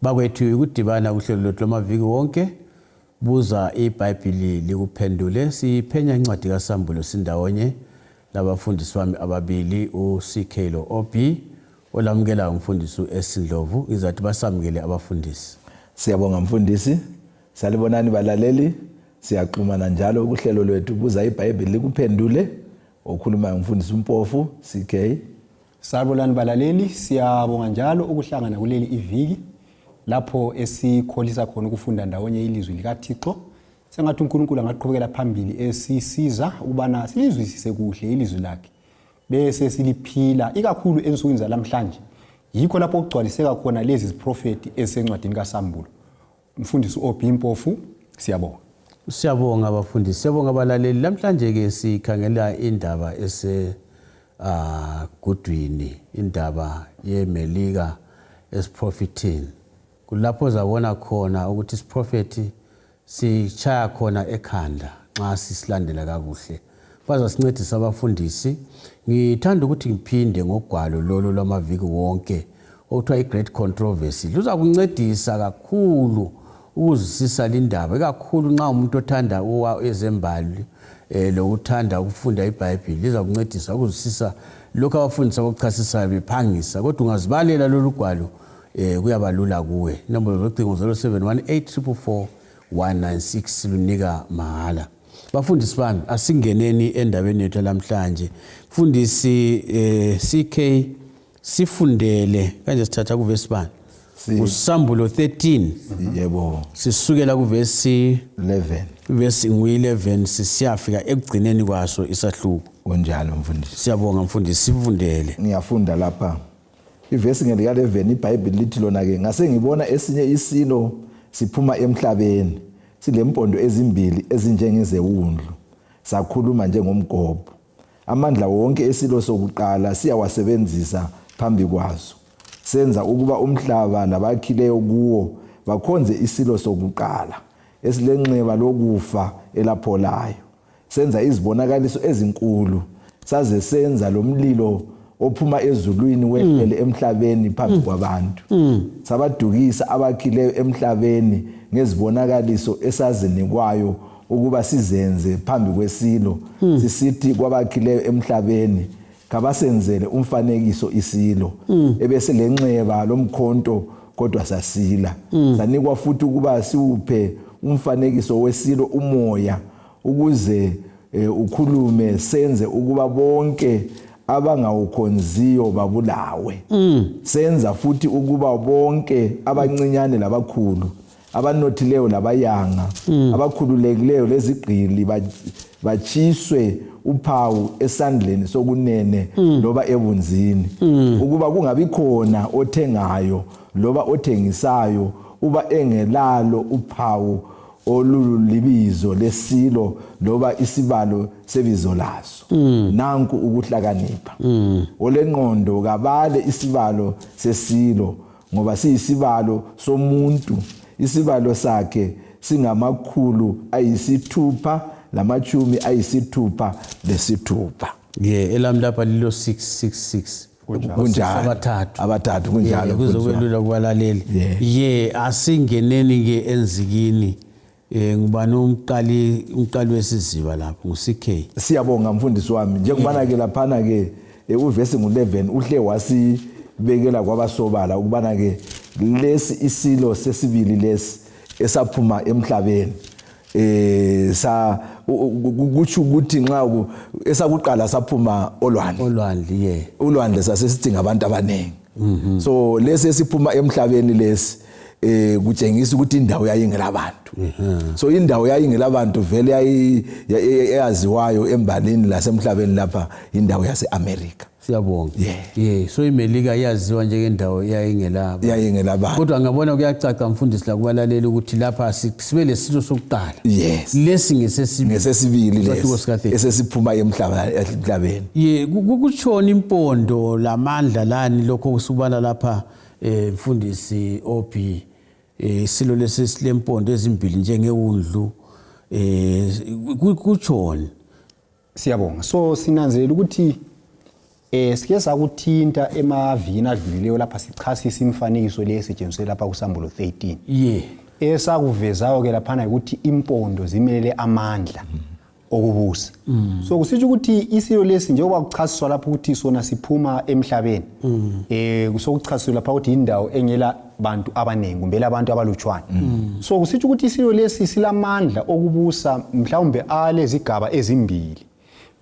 Bakwethu ukudibana kuhlelo lwethu lwamaviki wonke buza iBhayibhili likuphendule siphenya incwadi kaSambulo sindawonye labafundisi bami ababili uCK lo OB olamukelayo umfundisi uS Ndlovu ngizathi basamukele abafundisi. Siyabonga mfundisi. Salibonani balaleli. Siyaxhumana njalo kuhlelo lwethu buza iBhayibhili likuphendule. Okhulumayo umfundisi uMpofu CK. Salibonani balaleli, siyabonga njalo ukuhlangana kuleli iviki lapho esikholisa khona ukufunda ndawonye ilizwi likaThixo. Sengathi uNkulunkulu angaqhubekela phambili esisiza ukubana silizwisise kuhle ilizwi lakhe bese siliphila ikakhulu ensukwini zalamhlanje. Yikho lapho okugcwaliseka khona lezi ziprofeti ezisencwadini kaSambulo. Mfundisi uOB Mpofu, siyabonga. Siyabonga abafundisi, siyabonga abalaleli. Namhlanje ke sikhangela indaba ese gudwini, indaba yeMelika esiprofithini. Kulapho uzabona khona ukuthi isiprofethi sitshaya khona ekhanda nxa sisilandela kakuhle. Bazasincedisa abafundisi. Ngithanda ukuthi ngiphinde ngogwalo lolu lwamaviki wonke okuthiwa i-Great Controversy. Luzakuncedisa kakhulu ukuzwisisa lindaba, ikakhulu nxa umuntu othanda ezembali lokuthanda ukufunda iBhayibhili, lizakuncedisa ukuzwisisa lokhu abafundisi abakuchasisayo bephangisa. Kodwa ungazibalela lolu gwalo kuyaba lula kuwe. Inombolo zocingo 0718 444 196 lunika mahala. Bafundisi bami, asingeneni endabeni yethu lamhlanje. Mfundisi CK, sifundele kanje, sithatha kuvesi bani? Usambulo 13. Yebo. Sisukela kuvesi 11. Vesi ngu-11 sisiyafika ekugcineni kwaso isahluko. Kunjalo mfundisi. Siyabonga mfundisi, sifundele. Ngiyafunda lapha. Ivesi ngelika 11 iBhayibheli lithi lona ke ngase ngibona esinye isilo siphuma emhlabeni silempondo ezimbili ezinjengezewundlu sakhuluma njengomgobho. Amandla wonke esilo sokuqala siyawasebenzisa phambi kwaso. Senza ukuba umhlaba labakhileyo kuwo bakhonze isilo sokuqala esilenxeba lokufa elapholayo. Senza izibonakaliso ezinkulu saze senza lomlilo ophuma ezulwini wehlele emhlabeni phambi kwabantu. Sabadukisa abakhileyo emhlabeni ngezibonakaliso esazinikwayo ukuba sizenze phambi kwesilo, sisithi kwabakhileyo emhlabeni kabasenzele umfanekiso isilo ebesilenxeba lomkhonto kodwa sasila. Sanikwa futhi ukuba siwuphe umfanekiso wesilo umoya ukuze ukhulume, senze ukuba bonke abangawukhonziyo babulawe. Senza futhi ukuba bonke abancinyane labakhulu, abanothileyo labayanga, abakhululekileyo lezigqili batshiswe uphawu esandleni sokunene loba ebunzini, ukuba kungabi khona othengayo loba othengisayo uba engelalo uphawu olulibizo lesilo loba isibalo sebizo laso. Nanku ukuhlakanipha. Olengqondo kabale isibalo sesilo, ngoba siyisibalo somuntu. Isibalo sakhe singama-666. Ye, elami lapha lilo 666. Kunjalo. Abathathu. Abathathu, kunjalo. Kuzokwelula kubalaleli. Ye, asingeneni ke enzikini. Ngubani umqali wesiziba lapho? Ngu-CK. Siyabonga mfundisi wami. Njengobana ke laphana ke uvesi ngu-11 uhle wasibekela kwabasobala ukubana ke lesi isilo sesibili lesi esaphuma emhlabeni sa kutsho ukuthi nxa esakuqala saphuma olwandle. Olwandle, ye. Ulwandle sasesithi ngabantu abaningi. So lesi esiphuma emhlabeni lesi kutshengisa ukuthi indawo yayingelabantu. So indawo yayingelabantu vele eyaziwayo embalini lasemhlabeni lapha indawo yase-America. Siyabonga. Yeah. So iMelika iyaziwa njengendawo eyayingelaba. Yayingelabantu. Kodwa ngabona kuyacaca mfundisi lakubalaleli ukuthi lapha sibe lesilo sokuqala. Yes. Lesi ngesesibili. Ngesesibili Isahluko lesi. sika-30. Esesiphuma emhlabeni. Ye, kutshona impondo lamandla lani lokho kusubala lapha mfundisi OB, isilo lesi silempondo ezimbili njengewundlu, kutshoni? Siyabonga. So sinanzelela ukuthi Sike sakuthinta emavikini adlulileyo lapha sichasisa imifanekiso le esetshenziswe lapha kuSambulo 13. Esakuvezayo ke laphana ukuthi impondo zimelele amandla okubusa. So kusitsho ukuthi isilo lesi, njengoba kuchasiswa lapho ukuthi sona siphuma emhlabeni, kusokuchasiswa lapha ukuthi indawo engela bantu abaningi kumbe labantu abalutshwana. So kusitsho ukuthi isilo lesi silamandla okubusa mhlawumbe alezigaba ezimbili.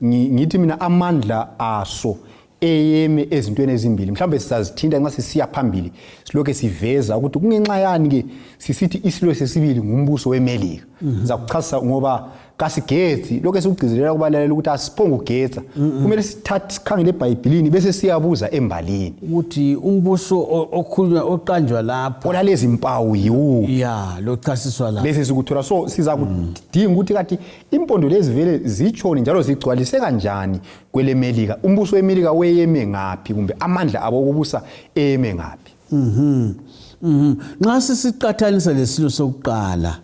Ngithi mina amandla aso eyeme ezintweni ezimbili, mhlawumbe sizazithinta nxa sisiya phambili, silokhe siveza ukuthi kungenxa yani ke sisithi isilo sesibili ngumbuso weMelika. Sizakuchasisa ngoba kasigetsi lokho esikugcizelela kubalalela ukuthi asiphonge ugetsa, kumele sithathe sikhangele eBhayibhilini bese siyabuza embalini ukuthi umbuso okhulunywa oqanjwa lapho olalezi mpawu yiwuphi. Ya, lochasiswa lapho bese sikuthola. So siza kudinga ukuthi kathi impondo lezi vele zitshoni njalo zigcwalise kanjani kwele Melika, umbuso weMelika weyeme ngaphi kumbe amandla abo okubusa eyeme ngaphi. Nxa sisiqathanisa lesilo sokuqala,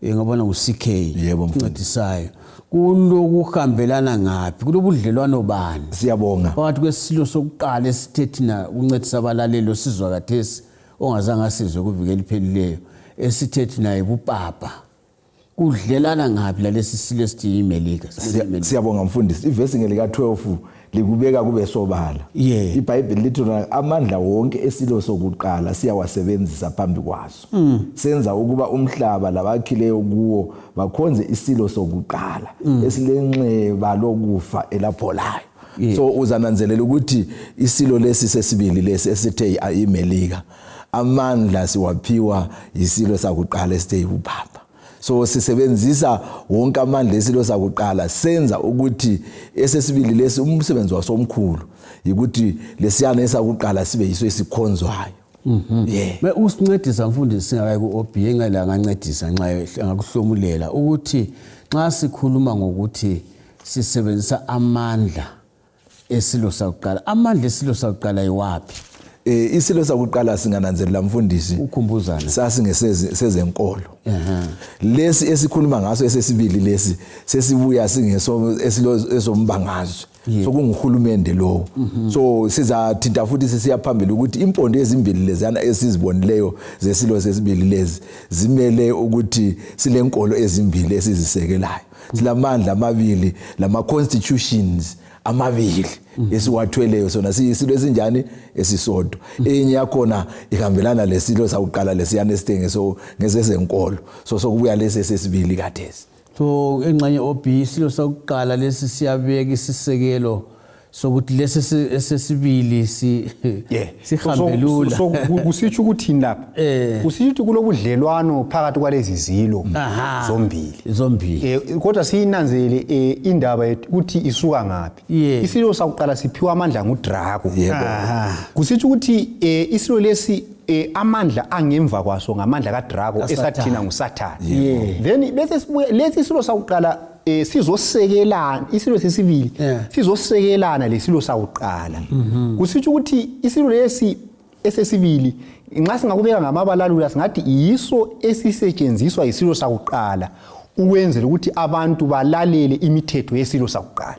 ngabona ngu-CK Yebo, mfundisi. ncedisayo, kulokuhambelana ngaphi, kulobudlelwano bani Siyabonga. phakathi kwesilo sokuqala esithe thina ukuncedisa abalaleli osizwa kathesi ongazange asizwe kuviki eliphelileyo, esithe thina yibupapa, kudlelana ngaphi lalesi silo esithi yiMelika? Siyabonga mfundisi. Ivesi ngelika 12 likubeka kube sobala. IBhayibheli lithi lona amandla wonke esilo sokuqala siyawasebenzisa phambi kwaso, senza ukuba umhlaba labakhileyo kuwo bakhonze isilo sokuqala esilenxeba lokufa elapholayo. So uzananzelela ukuthi isilo lesi sesibili lesi esithe iMelika, amandla siwaphiwa yisilo sakuqala esithe yibupapa. So sisebenzisa wonke amandla esilo sakuqala, senza ukuthi esesibili lesi umsebenzi waso omkhulu yikuthi lesiyana esakuqala sibe yiso esikhonzwayo. Yeah. Usincedisa mfundisi singakayi ku-OB, engela angancedisa nxa engakuhlomulela ukuthi nxa sikhuluma ngokuthi sisebenzisa amandla esilo sakuqala, amandla esilo sakuqala yiwaphi? Isilo sakuqala, singananzelela mfundisi, Ukhumbuzana. Sasingesezenkolo. Lesi esikhuluma ngaso esesibili lesi sesibuya singeso esilo esombangazwe, sokunguhulumende lowo. So sizathinta futhi sisiya phambili ukuthi impondo ezimbili leziyana esizibonileyo zesilo sesibili lezi zimele ukuthi silenkolo ezimbili esizisekelayo, silamandla amabili lama constitutions amabili esiwathweleyo. Sona siyisilo esinjani? Esisodwa. Enye yakhona ihambelana lesilo sakuqala lesiyana esithe ngesezenkolo, so sokubuya lesi esesibili kathesi. So engxenye OB, isilo sakuqala lesi siyabeka isisekelo sokuthi lesi esesibili si sihambe lula. So kusitsho ukuthini lapha? Kusitsho ukuthi kulobudlelwano phakathi kwalezi zilo zombili. Zombili. Kodwa siyinanzelele indaba yethu ukuthi isuka ngaphi. Isilo sakuqala siphiwa amandla nguDrago. Kusitsho ukuthi isilo lesi, amandla angemva kwaso ngamandla kaDrago, KaSathane. esathina nguSathane. Then bese sibuya lesi isilo sakuqala, sizosekelana isilo sesibili, sizosekelana lesilo sakuqala. Kusitsho ukuthi isilo lesi esesibili, nxa singakubeka ngamabala alula, singathi yiso esisetshenziswa yisilo sakuqala ukwenzela ukuthi abantu balalele imithetho yesilo sakuqala.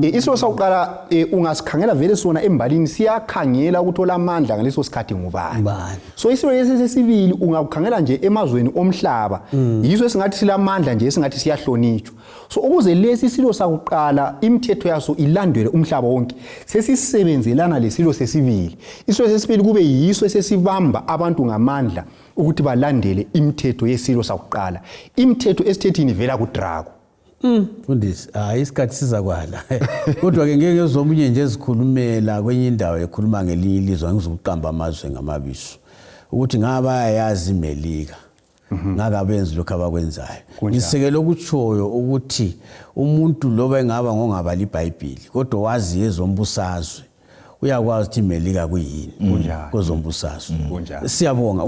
Isilo sakuqala, ungasikhangela vele sona embalini, siyakhangela ukuthi olamandla ngaleso sikhathi ngubani. Ngubani. So isilo lesi sesibili, ungakukhangela nje emazweni omhlaba, yiso esingathi silamandla nje, esingathi siyahlonitshwa. So ukuze lesi silo sakuqala imithetho yaso ilandelwe umhlaba wonke, sesisebenzelana lesilo sesibili. Isilo sesibili kube yiso esesibamba abantu ngamandla ukuthi balandele imithetho yesilo sakuqala, imithetho esithethini ivela kuDrago. Mfundisi, hayi, isikhathi sizakwala, kodwa-ke ngeke ngezomunye nje ezikhulumela kwenye indawo ekhuluma ngelinye ilizwe, angizukuqamba amazwe ngamabizo, ukuthi ngaba bayayazi iMelika, ngakabenzi lokhu abakwenzayo. Ngisekela okutshoyo ukuthi umuntu loba engaba ngongabali iBhayibhili kodwa wazi ezombusazwe uyakwazi ukuthi iMelika kuyini kwezombusazwe. Siyabonga.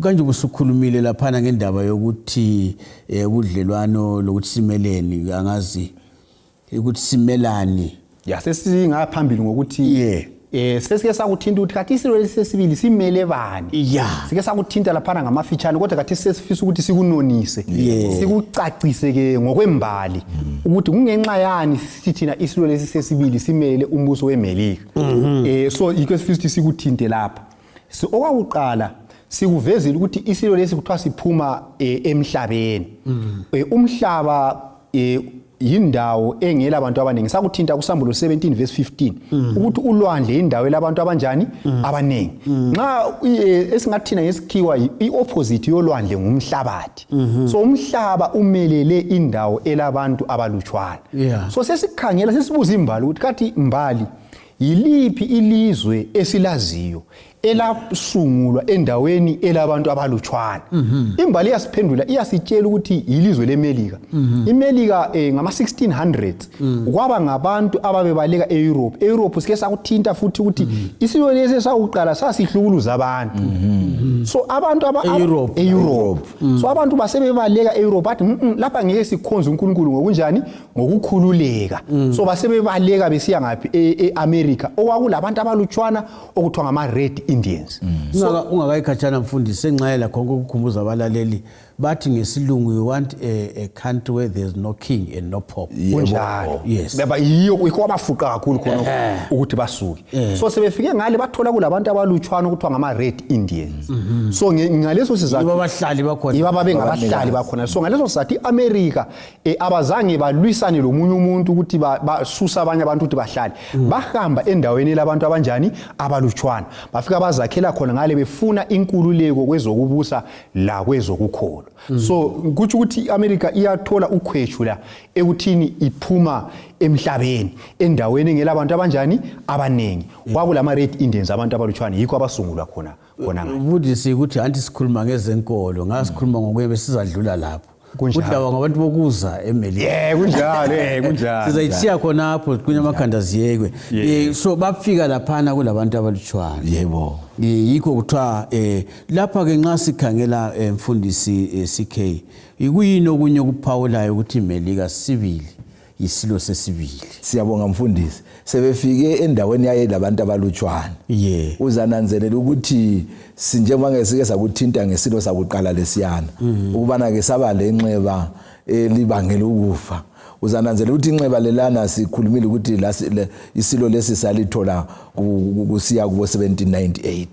Kanje ubusukhulumile laphana ngendaba yokuthi ubudlelwano lokuthi simeleni, angazi ukuthi simelani. Ya, sesingaphambili ngokuthi Sesike sakuthinta ukuthi kathi isilo lesi sesibili simele bani. Sike sakuthinta laphana ngamafitshane, kodwa kathi sesifisa ukuthi sikunonise, sikucacise ke ngokwembali ukuthi kungenxa yani sithi thina isilo lesi sesibili simele umbuso weMelika. So yikho esifisa ukuthi sikuthinte lapha. So okwakuqala sikuvezile ukuthi isilo lesi kuthiwa siphuma emhlabeni. Umhlaba yindawo engela abantu abaningi. Sakuthinta kuSambulo 17 verse 15 ukuthi ulwandle yindawo elabantu abanjani abaningi. Nxa esingathina ngesikhiwa i-opposite yolwandle ngumhlabathi. So umhlaba umelele indawo elabantu abalutshwana. So sesikhangela sesibuza imbali ukuthi kathi mbali yiliphi ilizwe esilaziyo elasungulwa endaweni elabantu abalutshwana? Imbali iyasiphendula, iyasitshela ukuthi yilizwe leMelika. IMelika ngama-1600s kwaba ngabantu ababebaleka e-Europe. E-Europe sike sakuthinta futhi ukuthi isilo lesi esakuqala sasihlukuluza abantu. So abantu E-Europe. E-Europe. So abantu basebebaleka e-Europe, bathi, lapha ngeke sikhonze uNkulunkulu ngokunjani, ngokukhululeka." So basebebaleka besiya ngaphi? E-America, okwakulabantu abalutshwana okuthiwa ngama-Red Indians. Ungakayikhatshana mfundisi, senxayela khonke ukukhumbuza abalaleli, bathi ngesilungu, you want a country where there's no king and no pope. Kunjalo. Yes. Baba, yiyo yikho abafuqa kakhulu khona ukuthi basuke. So sebefike ngale, bathola kulabantu abalutshwana okuthiwa ngama-Red Indians. So ngaleso sizathu yibo abahlali bakhona. Yibo ababengabahlali bakhona. So ngaleso sizathu i-Amerika abazange balwisane lomunye umuntu ukuthi basusa abanye abantu ukuthi bahlale. Bahamba endaweni labantu abanjani, abalutshwana, bafika bazakhela khona ngale, befuna inkululeko kwezokubusa la kwezokukholwa. So kutsho ukuthi i-Amerika iyathola ukhwetshu la ekuthini iphuma emhlabeni, endaweni engelabantu abanjani, abaningi. Kwakulama-Red Indians, abantu abalutshwana, yikho abasungulwa khona khona ngale. Mfundisi, ukuthi anti sikhuluma ngezenkolo, ngasikhuluma ngokuye besizadlula lapho. Kunjalo. Ukuthi laba ngabantu bokuza eMelika. Ye, kunjalo, kunjalo. Sizayithiya khonapho kunye amakhanda ziyekwe. So bafika laphana kulabantu abalutshwana. Yikho kuthiwa lapha ke nxa sikhangela, mfundisi CK, ikuyini okunye okuphawulayo ukuthi iMelika sibili yisilo sesibili? Siyabonga mfundisi. Sebefike endaweni yaye labantu abalutshwana. Uzananzelela ukuthi sinjengoba ngesike sakuthinta ngesilo sakuqala lesiyana, ukubana ke saba lenxeba elibangela ukufa. Uzananzelela ukuthi inxeba lelana sikhulumile ukuthi isilo lesi salithola kusiya kubo 1798.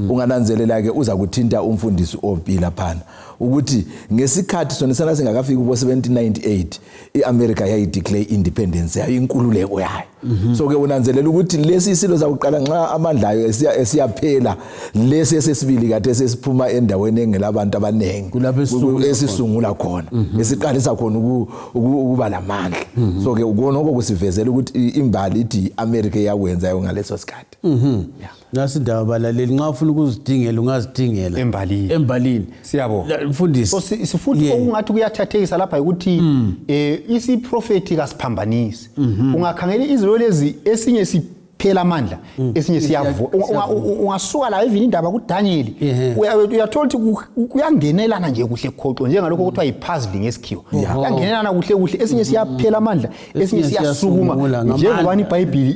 Ungananzelela ke uza kuthinta umfundisi opi laphana ukuthi ngesikhathi sona sana singakafiki kubo 1798, iAmerica yayideclare independence yayo, inkululeko yayo. So ke unanzelela ukuthi lesi isilo sakuqala nxa amandla ayo esiyaphela, lesi esesibili kade sesiphuma endaweni engelabantu abaningi, Kulapho esisungula esisungula khona, esiqalisa khona ukuba lamandla. So ke konoko kusivezela ukuthi imbali ithi iAmerica iyakwenza yo ngaleso sikhathi. Nasi indaba abalaleli, nxa ufuna ukuzidingela ungazidingela Embalini. Embalini. Siyabonga. Mfundisi. So sifuthi okungathi kuyathathekisa lapha ukuthi isiprofeti kasiphambanisi. Ungakhangela izilo lezi, esinye siphela amandla, esinye siyavuka. Ungasuka la even indaba kuDaniel, uyathola ukuthi kuyangenelana nje kuhle khoxo, njengalokho okuthiwa yi-puzzle ngesikhiwa. Kuyangenelana kuhle kuhle, esinye siyaphela amandla, esinye Esinye siyasukuma, siyasungula njengoba ngamandla. iBhayibhili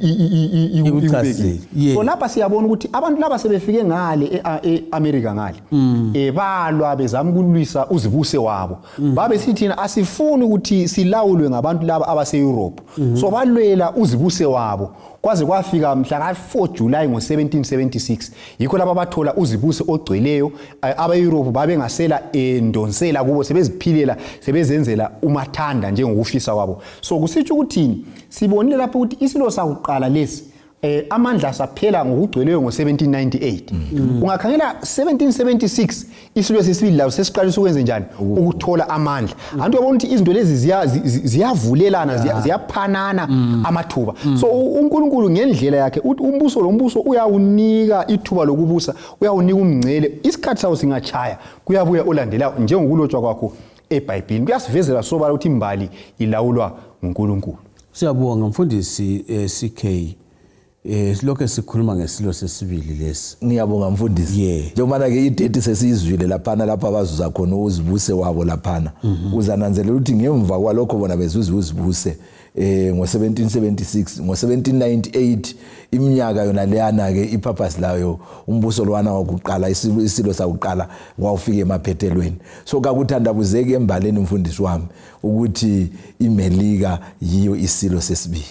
Ikuchazile. ikubekile. So lapha siyabona ukuthi abantu laba sebefike ngale e-America ngale, balwa bezama ukulwisa uzibuse wabo. Babe sithi, "Thina asifuni ukuthi silawulwe ngabantu laba abase-Europe." So balwela uzibuse wabo kwaze kwafika mhla ka-4 July ngo-1776, yikho laba bathola uzibuse ogcweleyo. Abe-Europe babengasela ndonsela kubo, sebeziphilela, sebezenzela umathanda njengokufisa kwabo. So kusitsho ukuthini? Sibonile lapho ukuthi isilo sakuqala lesi amandla saphela ngokugcweleyo ngo-1798. Ungakhangela 1776, isilo sesibili lawo sesiqalisa ukwenze njani, ukuthola amandla. Anti uyabona ukuthi izinto lezi ziyavulelana, ziyaphanana amathuba. So uNkulunkulu ngendlela yakhe uthi umbuso lo mbuso uyawunika ithuba lokubusa, uyawunika umngcele, isikhathi sawo singachaya kuyabuya olandelayo, njengokulotshwa kwakho eBhayibhilini kuyasivezela sobala ukuthi imbali ilawulwa nguNkulunkulu. Siyabonga mfundisi CK. Silokho sikhuluma ngesilo sesibili lesi. Ngiyabonga mfundisi. Njengoba ke idate sesiyizwile laphana, lapha abazuza khona uzibuse wabo laphana, uzananzelela ukuthi ngemva kwalokho bona bezuza uzibuse. Ngo-1776, ngo-1798, iminyaka yona leyana ke, ipurpose layo umbuso lwana wakuqala, isilo sakuqala, wawufika emaphethelweni. So kakuthandabuzeki embaleni, mfundisi wami, ukuthi iMelika yiyo isilo sesibili.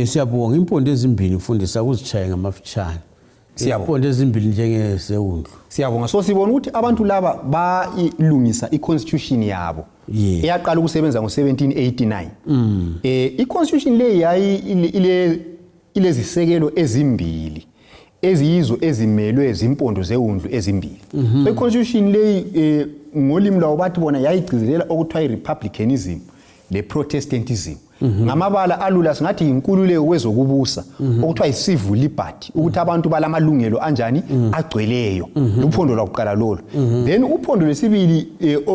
Siyabonga. Impondo ezimbili, mfundisi, akuzitshaye ngamafitshane. Siyabonga. Impondo ezimbili njengezewundlu. Siyabonga. So sibona ukuthi abantu laba bayilungisa i-constitution yabo eyaqala ukusebenza ngo-1789. I-constitution le yayi ile ilezisekelo ezimbili eziyizo ezimelwe zimpondo zewundlu ezimbili. So i-constitution leyi, ngolimi lwabo bathi bona yayigcizelela okuthiwa i-republicanism le-Protestantism. Ngamabala alula singathi yinkululeko kwezokubusa, okuthiwa yi-civil liberty, ukuthi abantu balamalungelo anjani agcweleyo. Luphondo lwakuqala lolo. Then uphondo lwesibili,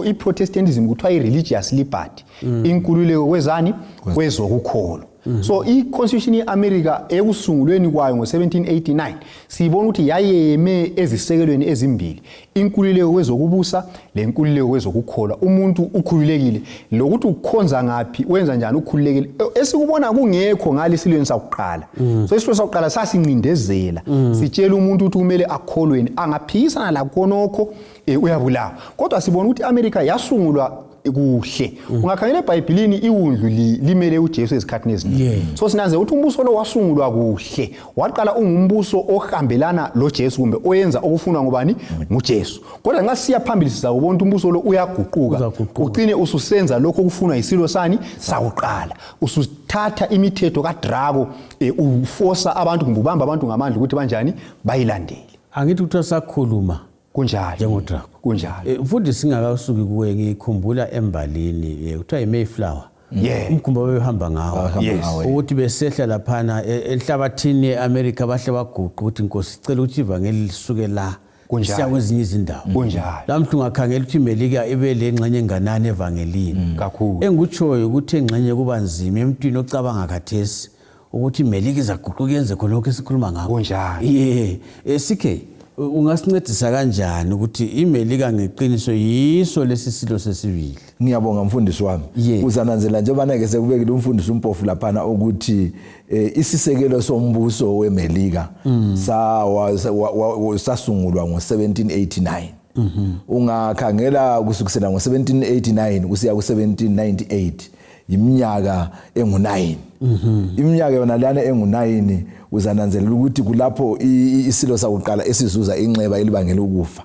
i-Protestantism, kuthiwa i-religious liberty, inkululeko kwezani, kwezokukholwa. So i-constitution ye-America ekusungulweni kwayo ngo-1789 siyibona ukuthi yayeme ezisekelweni ezimbili, inkululeko kwezokubusa lenkululeko kwezokukholwa. Umuntu ukhululekile lokuthi ukhonza ngaphi, wenza njani, ukhululekile, esikubona kungekho ngale isilweni sakuqala. So isilweni sakuqala sasincindezela, sitshela umuntu ukuthi kumele akholweni, angaphikisana lakhonokho uyabulawa. Kodwa sibona ukuthi i-America yasungulwa kuhle. Ungakhangela eBhayibhilini, iwundlu limele uJesu ezikhathini eziningi. So sinanze ukuthi umbuso lo wasungulwa kuhle, waqala ungumbuso ohambelana loJesu kumbe oyenza okufunwa ngubani? NguJesu. Kodwa nxa siya phambili sizakubona ukuthi umbuso lo uyaguquka. Uzaguquka. Ucine ususenza lokho okufunwa yisilo sani sakuqala, usuthatha imithetho kadrako, ufosa abantu kumbe ubamba abantu ngamandla ukuthi banjani, bayilandele. Angithi kuthiwa sakhuluma Kunjalo. njengodrako. Kunjalo. Mfundisi, singakasuki kuwe, ngikhumbula embalini, kuthiwa yi-Mayflower, umkhumbi ababehamba ngawo, ukuthi besehla laphana enhlabathini ye-Amerika, bahle baguqa ukuthi, "Nkosi, sicela ukuthi ivangeli lisuke la siya kwezinye izindawo." Lamhla ungakhangela ukuthi iMelika ibe le ngxenye enganani evangelini. Kakhulu. Engikutshoyo ukuthi engxenye kuba nzima emntwini ocabanga khathesi ukuthi iMelika izaguquka yenze khonokho esikhuluma ngakho. Ye, CK, ungasincedisa kanjani ukuthi iMelika ngeqiniso yiso lesi silo sesibili? Ngiyabonga, mfundisi wami. Uzananzela njengobana-ke sekubekile umfundisi uMpofu laphana ukuthi isisekelo sombuso weMelika sasungulwa ngo-1789. Ungakhangela kusukisela ngo-1789 kusiya ku-1798, iminyaka engu-9. Iminyaka yona lana engu-9, uzananzelela ukuthi kulapho isilo sakuqala esizuza inxeba elibangela ukufa.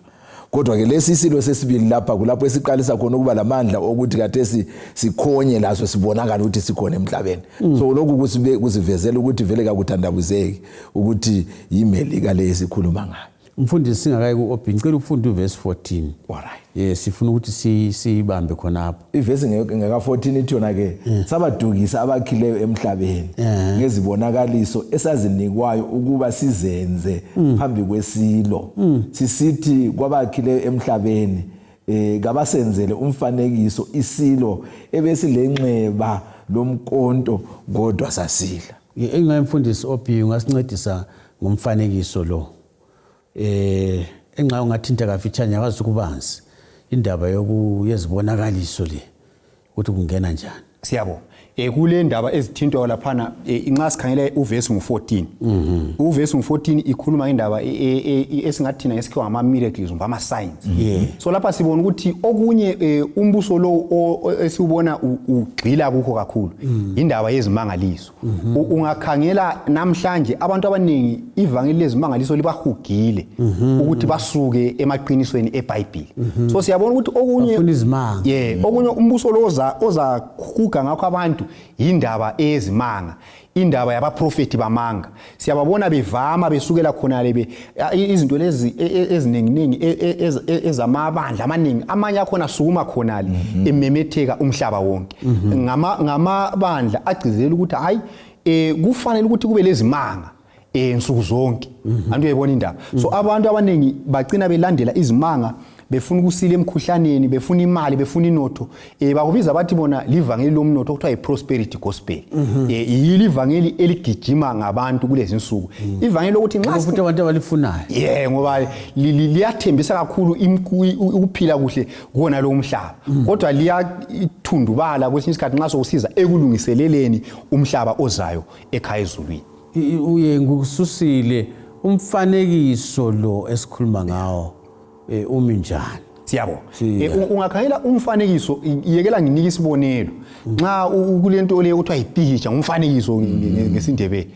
Kodwa-ke lesi isilo sesibili lapha kulapho esiqalisa khona ukuba lamandla okuthi khathesi sikhonye laso, sibonakala ukuthi sikhona emhlabeni. So lokhu kusivezela ukuthi vele kakuthandabuzeki ukuthi yiMelika le esikhuluma ngayo. Mfundisi, singakayi ku-OB, ngicela ukufunda uvesi 14. Alright. Ye, sifuna ukuthi siyibambe khonapho. Ivesi ngeka-14 ithi yona-ke, "Sabadukisa abakhileyo emhlabeni ngezibonakaliso esazinikwayo ukuba sizenze phambi kwesilo, sisithi kwabakhileyo emhlabeni, kabasenzele umfanekiso isilo ebesilenxeba lomkonto kodwa sasila." Engaye, mfundisi OB, ungasincedisa ngomfanekiso lo, enxa ungathinta kafitshane, akazi kubanzi indaba yezibonakaliso le, ukuthi kungena njani? Siyabonga. Kule ndaba ezithintwayo laphana, nxa sikhangela uvesi ngu-14, uvesi ngu-14 ikhuluma indaba esingathi thina ngesikhiwa ngama-miracles kumbe ama-signs. So lapha sibona ukuthi okunye umbuso lo esiwubona ugxila kukho kakhulu indaba yezimangaliso. Ungakhangela namhlanje, abantu abaningi ivangeli lezimangaliso libahugile ukuthi basuke emaqinisweni eBhayibhili. So siyabona ukuthi okunye Bafuna izimanga. Yeah, okunye umbuso lo ozahuga ngakho abantu yindaba eyezimanga, indaba yabaprofeti bamanga. Siyababona bevama besukela khonale izinto lezi ezininginingi ezamabandla amaningi, amanye akhona asukuma khonale ememetheka umhlaba wonke, ngamabandla agcizelela ukuthi hayi, kufanele ukuthi kube lezimanga nsuku zonke. Antu uyayibona indaba. So abantu abaningi bagcina belandela izimanga. Befuna ukusila emkhuhlaneni, befuna imali, befuna inotho. Bakubiza bathi bona livangeli lomnotho, okuthiwa yi-prosperity gospel. Yilo ivangeli eligijima ngabantu kulezi nsuku. Ivangeli lokuthi nxa futhi abantu abalifunayo. Yeah, ngoba liyathembisa kakhulu ukuphila kuhle kuwona lo mhlaba. Kodwa liyithundubala kwesinye isikhathi nxa sokusiza ekulungiseleleni umhlaba ozayo ekhaya ezulwini. Uye ngikususile umfanekiso lo esikhuluma ngawo, umi njani? Siyabonga. Ungakhangela umfanekiso, yekela nginike isibonelo. Nxa kulento le okuthiwa yipikitsha, ngumfanekiso ngesiNdebele.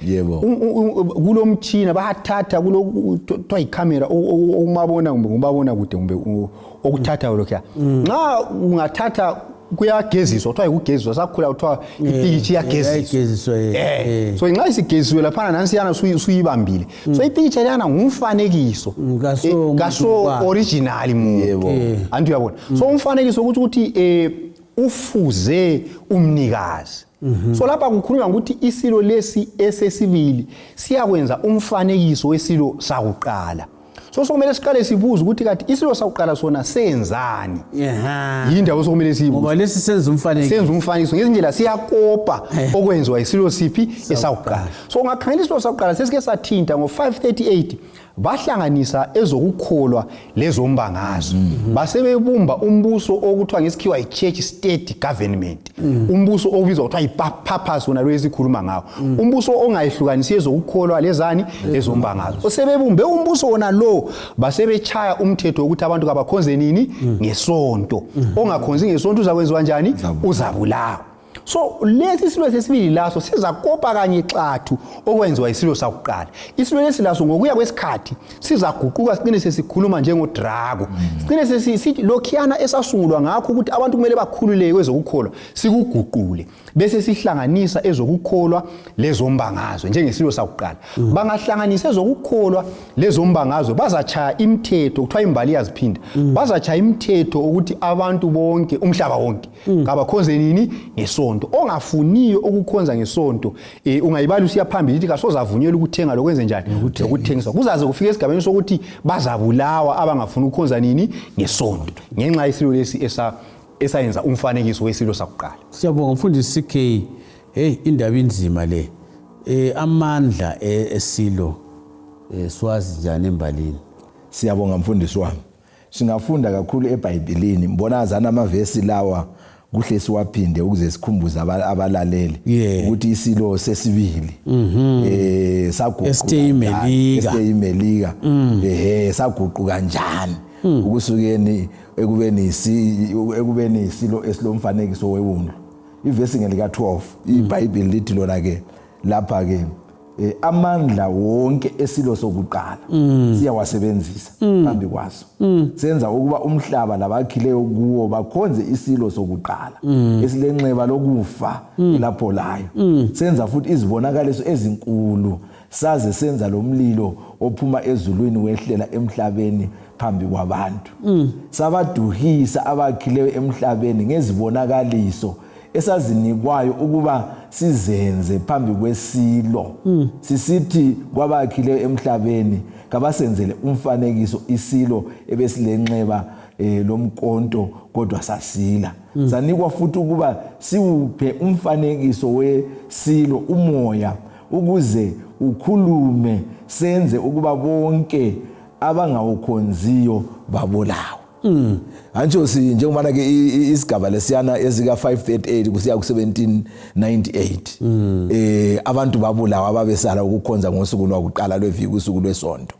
Kulomtshina bayathatha, kulokuthiwa yikhamera, okumabona kumbe ngumabona kude kumbe okuthatha lokhuya. Nxa ungathatha kuyageziswa, kuthiwa yikugeziswa, sakhula kuthiwa ipikitshi iyageziswa. So nxa isigezisiwe laphana nansiyana suyibambile. So ipikitsha leyana ngumfanekiso, kaso original muntu, anti uyabona. So umfanekiso ukuthi ukuthi ufuze umnikazi. So lapha kukhulunywa ngokuthi isilo lesi esesibili siyakwenza umfanekiso wesilo sakuqala. So sokumele siqale sibuze ukuthi kathi isilo sakuqala sona senzani? Yindawo sokumele siyibuze. Ngoba lesi senza umfanekiso. Senza umfanekiso ngezindlela, siyakopa okwenziwa isilo siphi esakuqala. So ungakhangela isilo sakuqala, sesike sathinta ngo-538 bahlanganisa ezokukholwa lezombangazwe, basebebumba umbuso okuthiwa ngesikhiwa yi-church state government, umbuso okubizwa kuthiwa yi-papacy, wona lo esikhuluma ngawo, umbuso ongayihlukanisi ezokukholwa lezani lezombangazwe. Osebebumbe umbuso wona lo, basebechaya umthetho wokuthi abantu kabakhonze nini? Ngesonto. Ongakhonzi ngesonto uzakwenziwa njani? Uzabulawa. So lesi silo sesibili laso sizakopa kanye xathu okwenziwa isilo sakuqala. Isilo lesi laso ngokuya kwesikhathi sizaguquka, sicine sesikhuluma njengodrako, sicine sesithi lokhiyana esasungulwa ngakho ukuthi abantu kumele bakhululeke kwezokukholwa, sikuguqule bese sihlanganisa ezokukholwa lezombangazwe njengesilo sakuqala. Bangahlanganisa ezokukholwa lezombangazwe, bazachaya imithetho, kuthiwa imbali iyaziphinda, bazachaya imithetho ukuthi abantu bonke umhlaba wonke kabakhonze nini? Ngesonto. Ongafuniyo ukukhonza ngesonto, ungayibali usiya phambili, ithi kasozavunyelwa ukuthenga lokwenze njani, lokuthengiswa. Kuzaze kufike esigabeni sokuthi bazabulawa abangafuni ukukhonza nini? Ngesonto, ngenxa yesilo lesi esayenza umfanekiso wesilo sakuqala. Siyabonga mfundisi CK. Hey, indaba inzima le. Amandla esilo siwazi njani embalini? Siyabonga mfundisi wami. Singafunda kakhulu eBhayibhelini. Mbona azana amavesi lawa kuhle siwaphinde ukuze sikhumbuze abalaleli ukuthi isilo sesibili saguquka Esiteyimelika. Esiteyimelika saguquka kanjani ukusukeni ekubeni isilo esilomfanekiso wewundlu. Ivesi ngelika 12 iBhayibheli lithi lona ke lapha ke amandla wonke esilo sokuqala siyawasebenzisa phambi kwaso, senza ukuba umhlaba labakhileyo kuwo bakhonze isilo sokuqala esilenxeba lokufa lapho layo. Senza futhi izibonakaliso ezinkulu, saze senza lo mlilo ophuma ezulwini wehlela emhlabeni phambi kwabantu. Sabaduhisa abakhileyo emhlabeni ngezibonakaliso esazinikwayo ukuba sizenze phambi kwesilo, sisithi kwabakhileyo emhlabeni kabasenzele umfanekiso isilo ebesilenxeba lomkonto kodwa sasila. Sanikwa futhi ukuba siwuphe umfanekiso wesilo umoya ukuze ukhulume, senze ukuba bonke abangawukhonziyo babulawe. Antsho si njengobana ke isigaba lesiyana esika 538 kusiya ku 1798, abantu babulawa ababesala ukukhonza ngosuku lwakuqala lweviki, usuku lwesonto.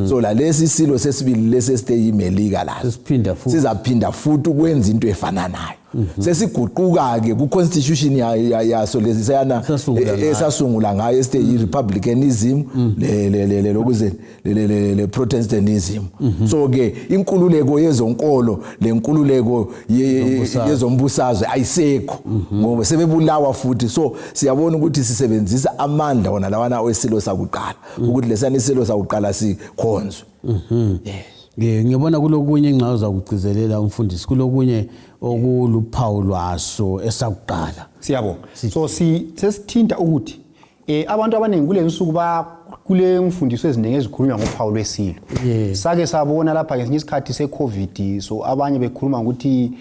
So la lesi silo sesibili lesi esiteyimelika laso Sesiphinda futhi. Sizaphinda futhi ukwenza into efananayo. Sesiguquka ke ku constitution yaso lesi sayana Esasungula ngayo. Esasungula ngayo, esite republicanism le le le le lokuze le Protestantism. So ke inkululeko yezonkolo lenkululeko Yezombusazwe. Yezombusazwe ayisekho ngoba sebebulawa futhi. So siyabona ukuthi sisebenzisa amandla wona lawana wesilo sakuqala ukuthi lesana isilo sakuqala sikhonzwe. Ngibona kulokunye enxa kugcizelela umfundisi, kulokunye okuluphawu lwaso esakuqala. Siyabonga. So si sesithinta ukuthi abantu abaningi kule nsuku. Kule mfundiso eziningi ezikhulunywa ngophawu lwesilo. Yeah. Sake sabona lapha ngesinye isikhathi se-COVID, so abanye bekhuluma ngokuthi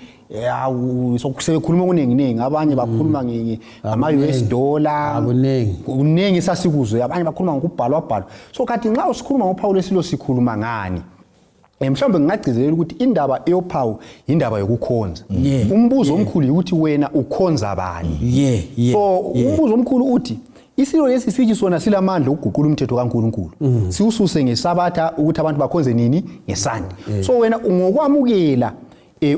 sebekhuluma okuninginingi, abanye bakhuluma ngama-US dollar. Akuningi. Kuningi sasikuzwe, abanye bakhuluma ngokubhalwa bhalwa. So khathi nxa usikhuluma ngophawu lwesilo sikhuluma ngani? Mhlawumbe ngingagcizelela ukuthi indaba eyophawu indaba yokukhonza. Umbuzo omkhulu ukuthi wena ukhonza bani? So umbuzo omkhulu uthi isilo lesi sithi sona silamandla okuguqula umthetho kaNkuluNkulu. Siwususe ngeSabatha ukuthi abantu bakhonze nini? NgeSande. So wena ngokwamukela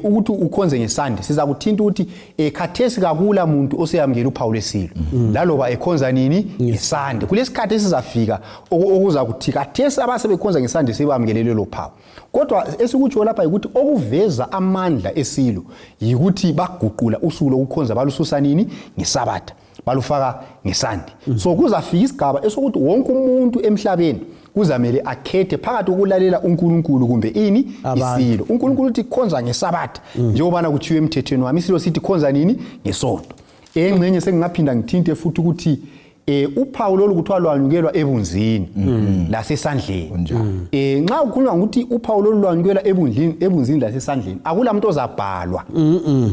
ukuthi ukhonze ngeSande, siza kuthinta ukuthi khathesi kakula muntu oseyamukela uphawu lwesilo laloba ekhonza nini? NgeSande. Kulesikhathi esizafika okuza kuthi khathesi abasebekhonza ngeSande sebamukele lelo phawu. Kodwa esikutsho lapha ukuthi okuveza amandla esilo yikuthi baguqula usuku lokukhonza, balususa nini? NgeSabatha, balufaka ngeSande. So kuzafika isigaba esokuthi wonke umuntu emhlabeni kuzamele akhethe phakathi kokulalela uNkulunkulu kumbe ini? Isilo. uNkulunkulu uthi khonza ngeSabatha njengobana kuthiwe emthethweni wami. Isilo sithi khonza nini? NgeSonto. Engxenye sengingaphinda ngithinte futhi ukuthi uphawu lolu kuthiwa lwanyukelwa ebunzini lasesandleni. Nxa ukhulunywa ngokuthi uphawu lolu lwanyukelwa ebunzini lasesandleni, akula muntu ozabhalwa,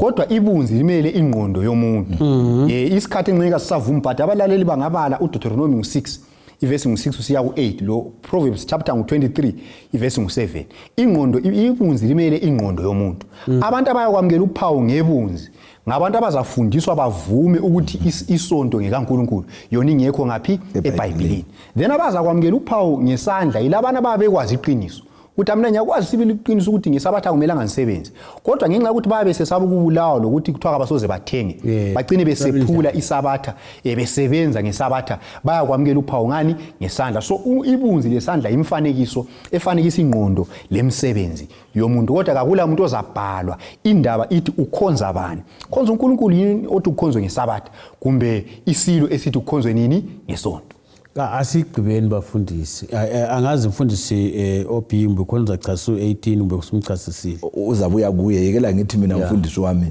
kodwa ibunzi limele ingqondo yomuntu. Isikhathi engxenye kasisavumi, but abalaleli bangabala uDeuteronomy ngu-6 ivesi ngu-6 usiya ku-8, lo Proverbs chapter ngu-23 ivesi ngu-7. Ingqondo, ibunzi limele ingqondo yomuntu. Abantu abayakwamukela uphawu ngebunzi ngabantu abazafundiswa bavume ukuthi isonto ngekaNkulunkulu, yona ingekho ngaphi? EBhayibhelini. Then abazakwamukela uphawu ngesandla yilabana ababekwazi iqiniso ukuthi mina ngiyakwazi sibili iqiniso ukuthi ngeSabatha akumelanga ngisebenze, kodwa ngenxa yokuthi bayabe sesaba ukubulawa lokuthi kuthiwa kabasoze bathenge, bagcine besephula iSabatha, besebenza ngeSabatha, bayakwamukela uphawu ngani? Ngesandla. So ibunzi lesandla imfanekiso efanekisa ingqondo lemsebenzi yomuntu, kodwa kakula muntu ozabhalwa. Indaba ithi ukhonza bani? Khonza uNkulunkulu yini othi ukhonzwe ngeSabatha, kumbe isilo esithi ukhonzwe nini? NgeSonto. Asigqibeni bafundisi. Angazi mfundisi OB kumbe khona uzachasisa u-18 kumbe usumchasisile. Uzabuya kuye, yekela ngithi mina mfundisi wami,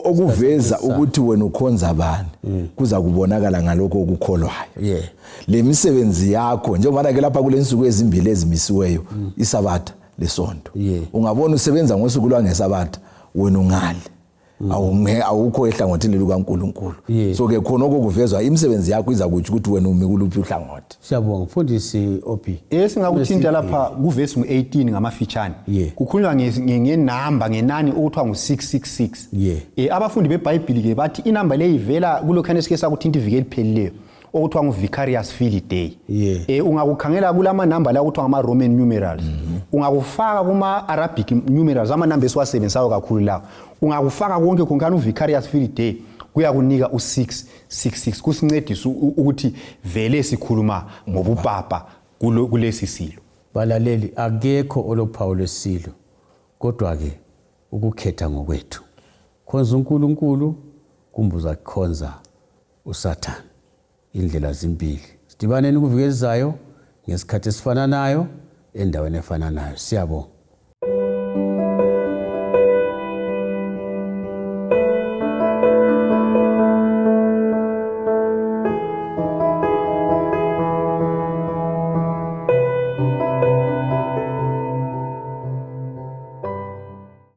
okuveza ukuthi wena ukhonza bani kuza kubonakala ngalokho okukholwayo. Le misebenzi yakho, njengoba ke lapha kule nsuku ezimbili ezimisiweyo, iSabatha lesonto. Ungabona usebenza ngosuku lwangeSabatha, wena ungali awukho ehlangothini lukaNkulunkulu. So ke khona okuvezwa imisebenzi yakho iza kutsho ukuthi wena umi kuluphi uhlangothi. Siyabonga mfundisi OB. Esingakuthinta lapha kuvesi ngu-18 ngamafitshane, kukhulunywa ngenamba, ngenani okuthiwa ngu-666. Abafundi beBhayibhili ke bathi inamba leyi ivela kulokhana esike sakuthinta iviki eliphelileyo okuthiwa ngu-Vicarious Filii Dei. Ungakukhangela kulamanamba la okuthiwa ngama-Roman numerals, ungakufaka kuma-Arabic numerals, amanamba esiwasebenzisayo kakhulu lawo, ungakufaka konke khonkana u-Vicarious Filii Dei kuyakunika u-666, kusincedisa ukuthi vele sikhuluma ngobupapa kulesi silo. Balaleli, akekho olophawu lwesilo, kodwa-ke ukukhetha ngokwethu. Khonza uNkulunkulu kumbe uzakhonza uSathane. Indlela zimbili. Sidibaneni kuviki elizayo ngesikhathi esifananayo endaweni efananayo. Siyabonga.